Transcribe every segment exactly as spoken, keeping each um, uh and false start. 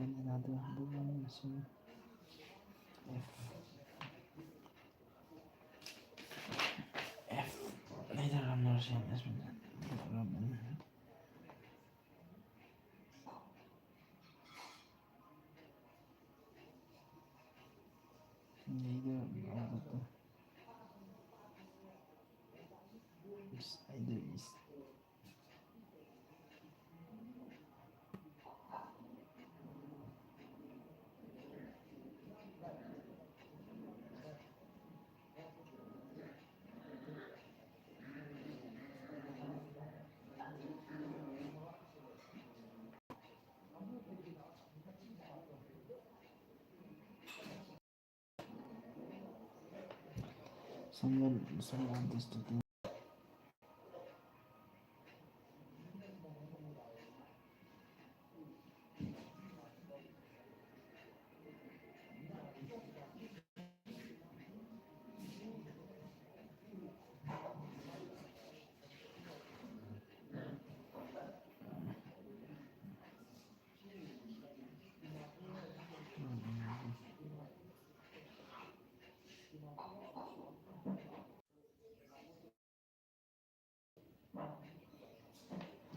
Another boom machine. F. F. Neither Ram nor Shyam has been Ram and neither Ram is either is. Someone, someone is to do.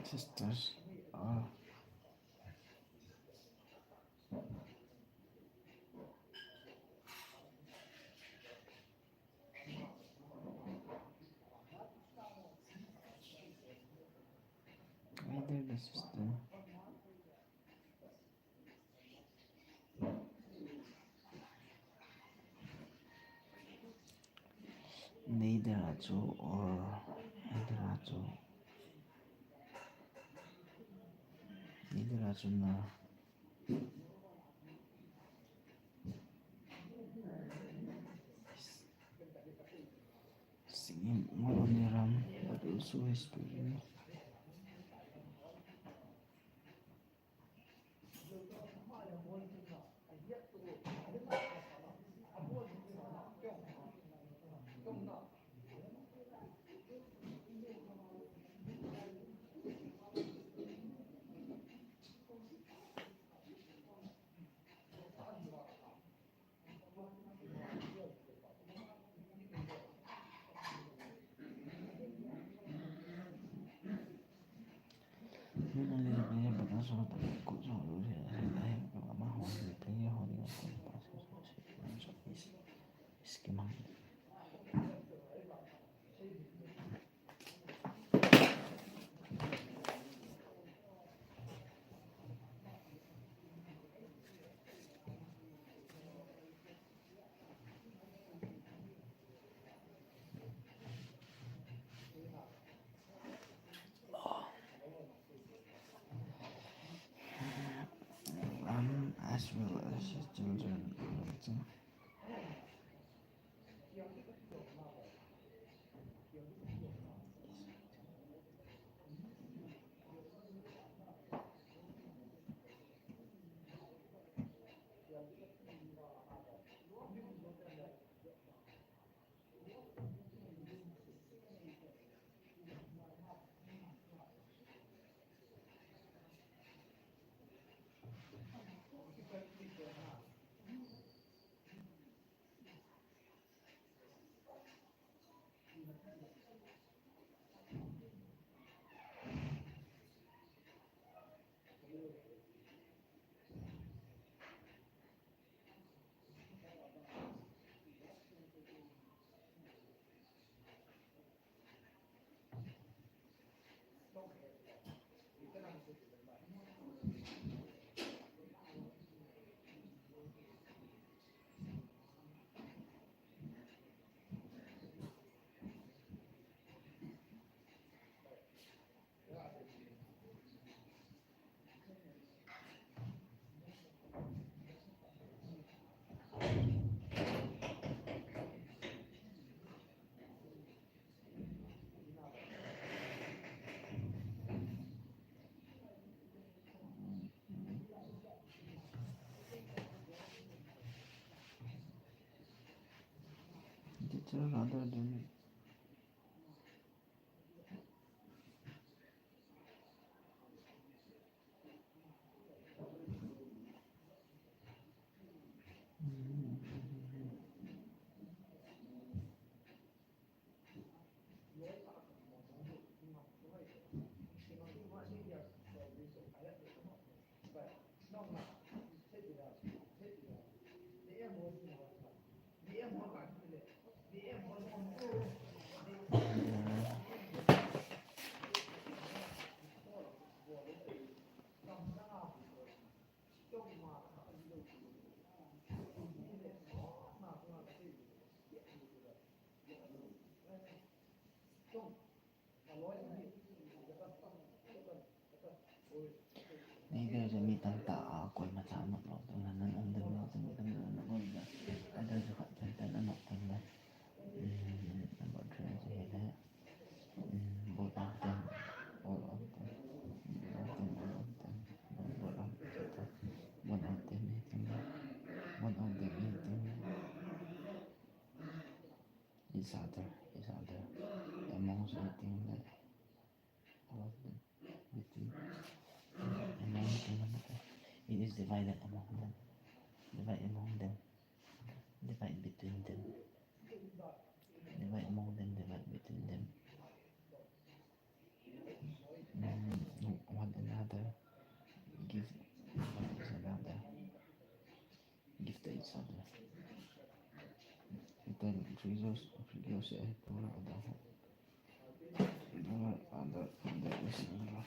Sisters, uh, either the sister. Neither a chu or either a chu. Neither a chu na. Singing not only Ram, but also his spirit. Um, as well as his children. Teacher rather than Neither chu mi tamtah a koima tha anop lou teng le, nan um dem lou teng le, nan um dem le, either chu khat pen pen anop teng le. Hmm, number three chu hile, hmm, both of them, all of them, both of them, all of them, both of them, both of them, hi teng le, both of them, hi teng le. Each other, each other, amongst, hi teng le, all of them, between, among, hi teng le, it is divided among them, divide among them, divide between them, divide among them, divide between them. Mm, one another, give one each another, give to each other. Then previous, previous, eh, pura ada ho. Pura ada, ada isi pura.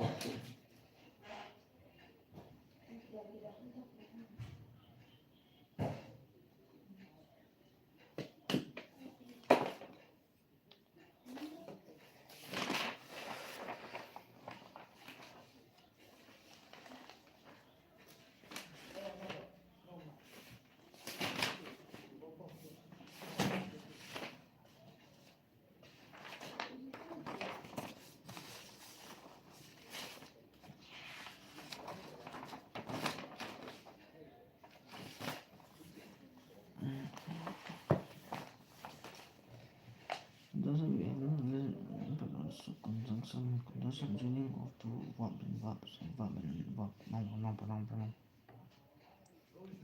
Doesn't we have no, but also conjunction, conjunction joining of two verb and verbs, verb and verb, pronoun, pronoun, pronoun, pronoun.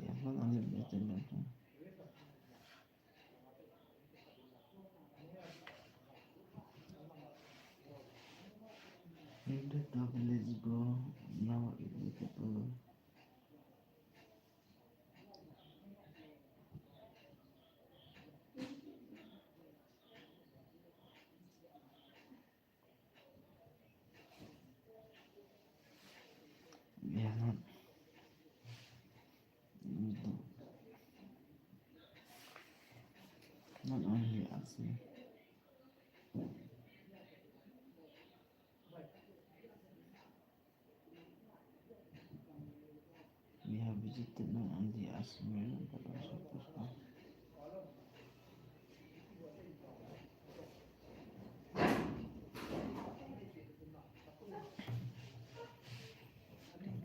Yeah, not only written, but, uh, in the double is go, now it is, uh, Yeah, not, not only us, yeah. We have visited not only Asmir, but also Puspa.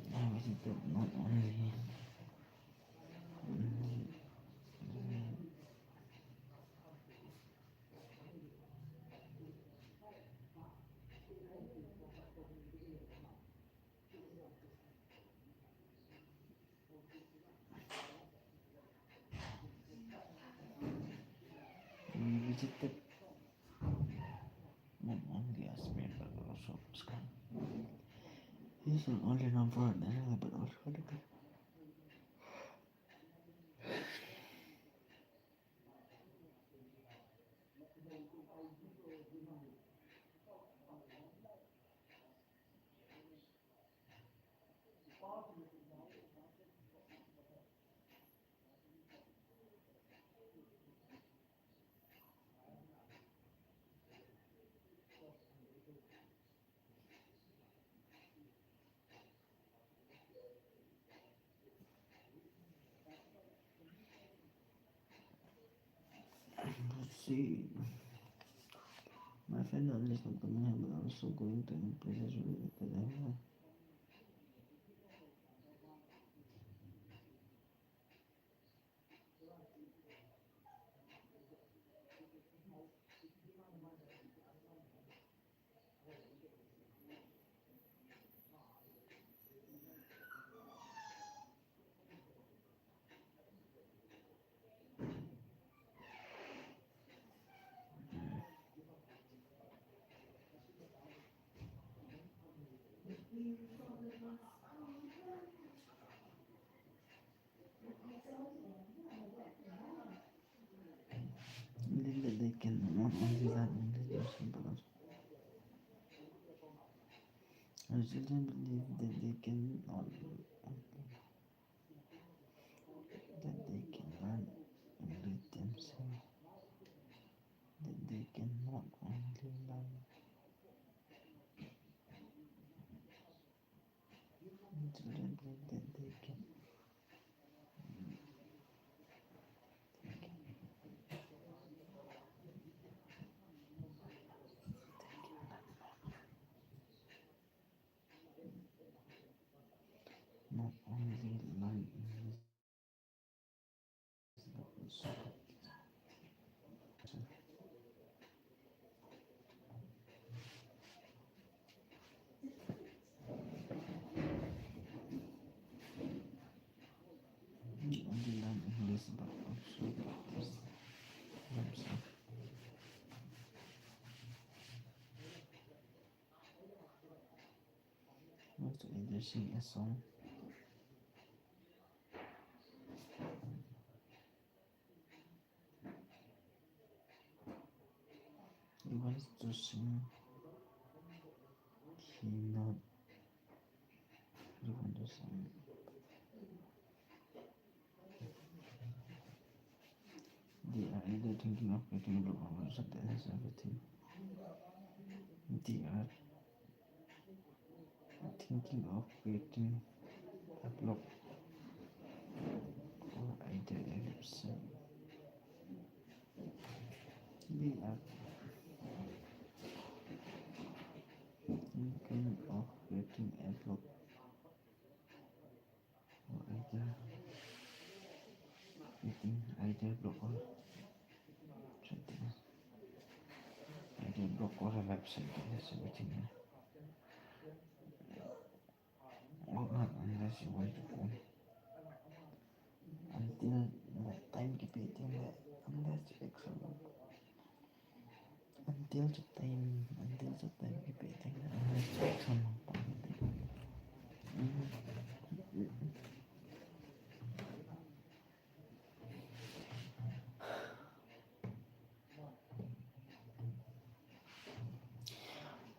We have visited not only, only, only We visited not only Asmir but also Puspa. This is only number one, but also the Let's see. My friend not only is not coming here, but also going to any places related to them. Believe that they can not only learn English, but also, I still believe that they can not, that they can learn English themselves, that they can not only learn Children, then they can. Not only learn English, but also practice. Not only learn English, but also practice themselves. Want to either sing a song. He wants to sing. He not. He want to sing. They are either thinking of getting a block or something else, everything. They are thinking of creating a blog or either a website. They are thinking of creating a blog or either creating either blog or something. Either blog or a website, that's everything. Work hard unless you want to go. Until the time keep eating, unless you exam. Until the time, until the time keep eating, unless you exam.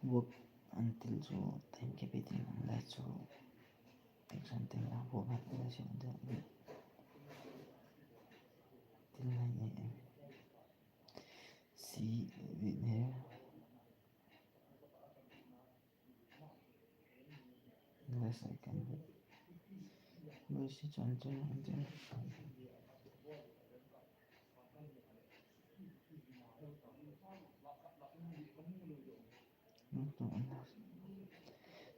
Work until chu time keep eating, unless chu exam time la work unless you want to till nine a m. See with here. Unless I can do. But she can do until. No, no, unless.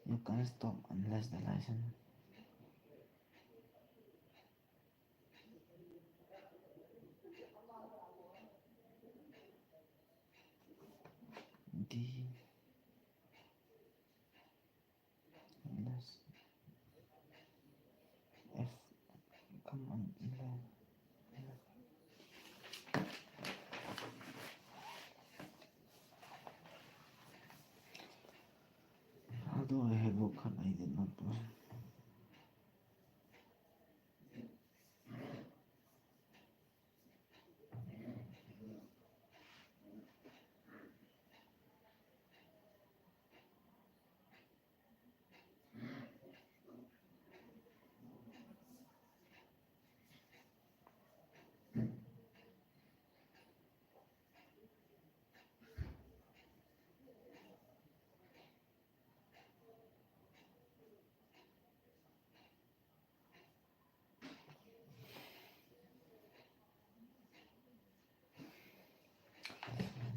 You can't stop unless the license. D. Unless F. Come on, unless. Although I have work hard, I did not do.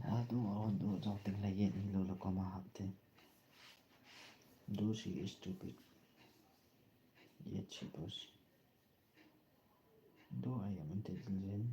Although I won't do something like it, in Lolo comma hapte. Though she is stupid, yet she boasts. Though I am intelligent,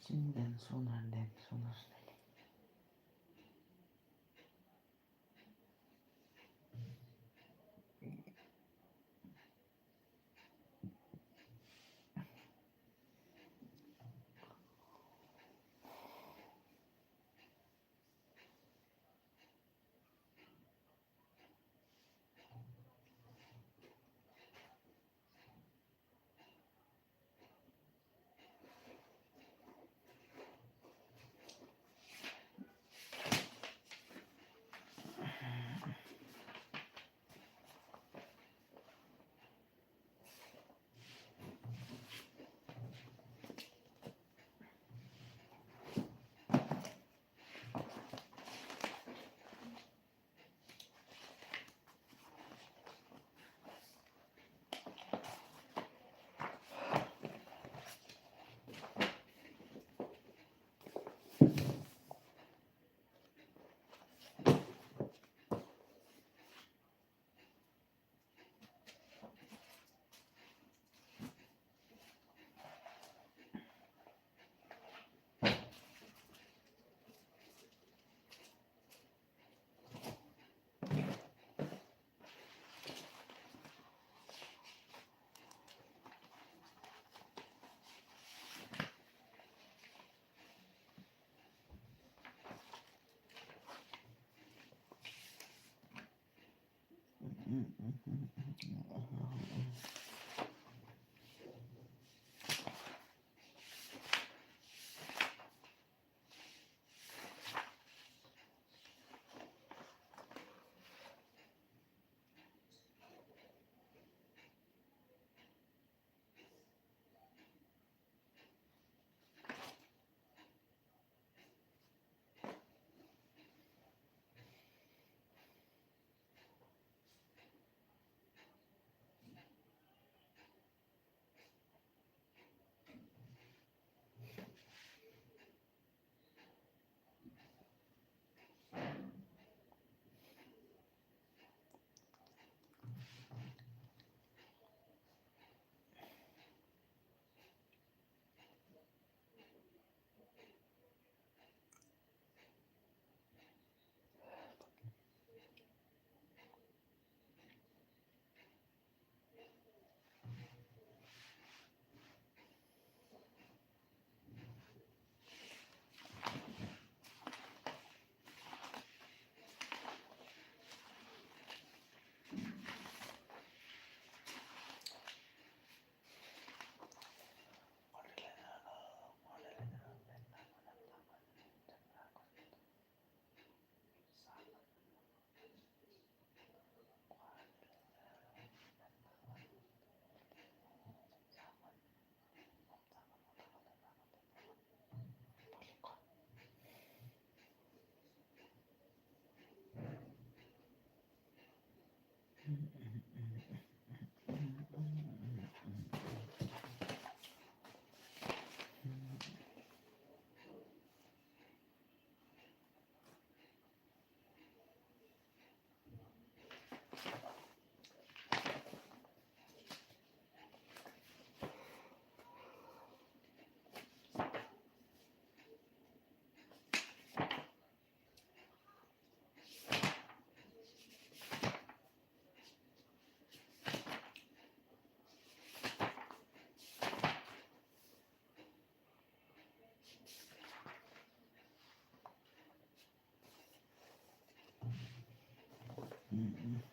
Chin den, sun han den, sun han den.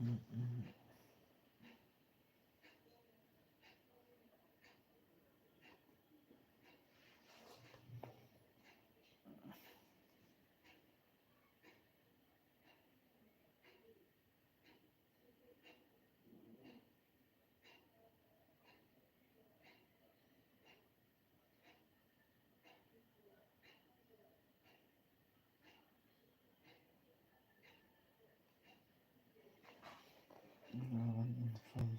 One in five.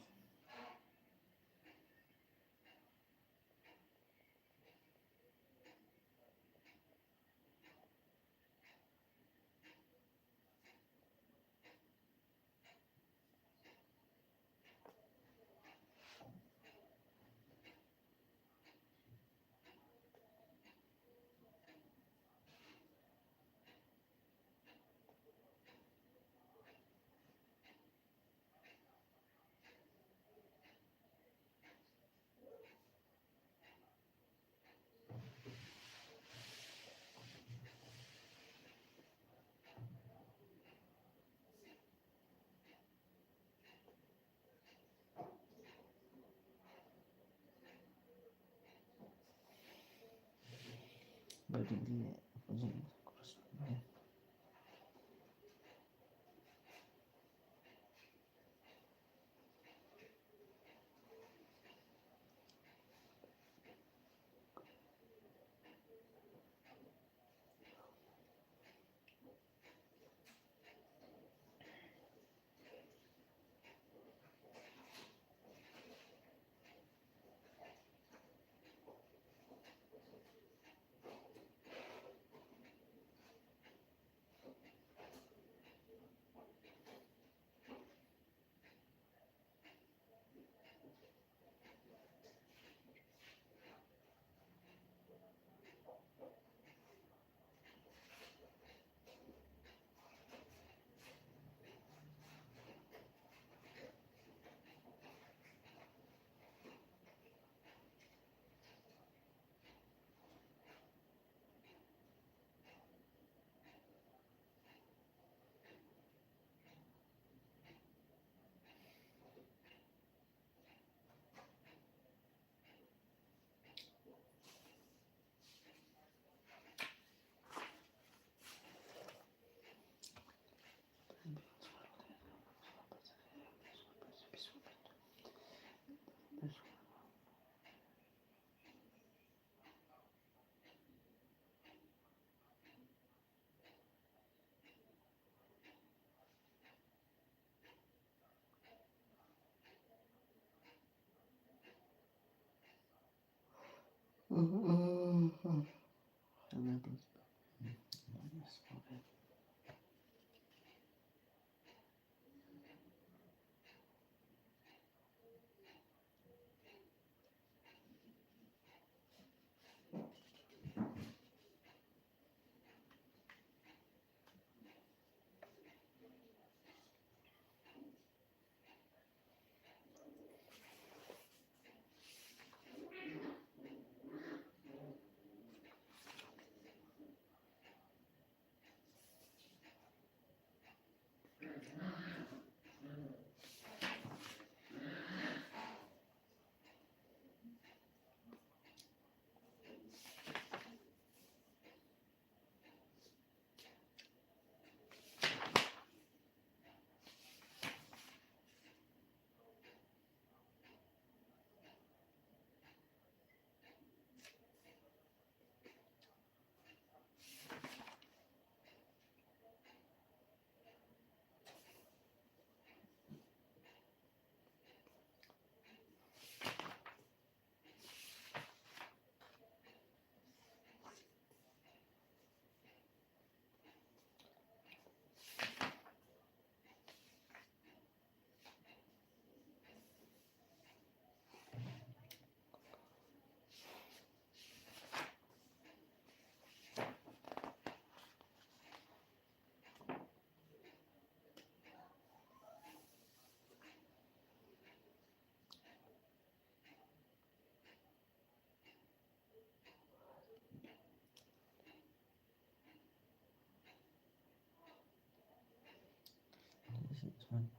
This is one.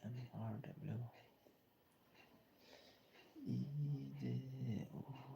M R W. E J O.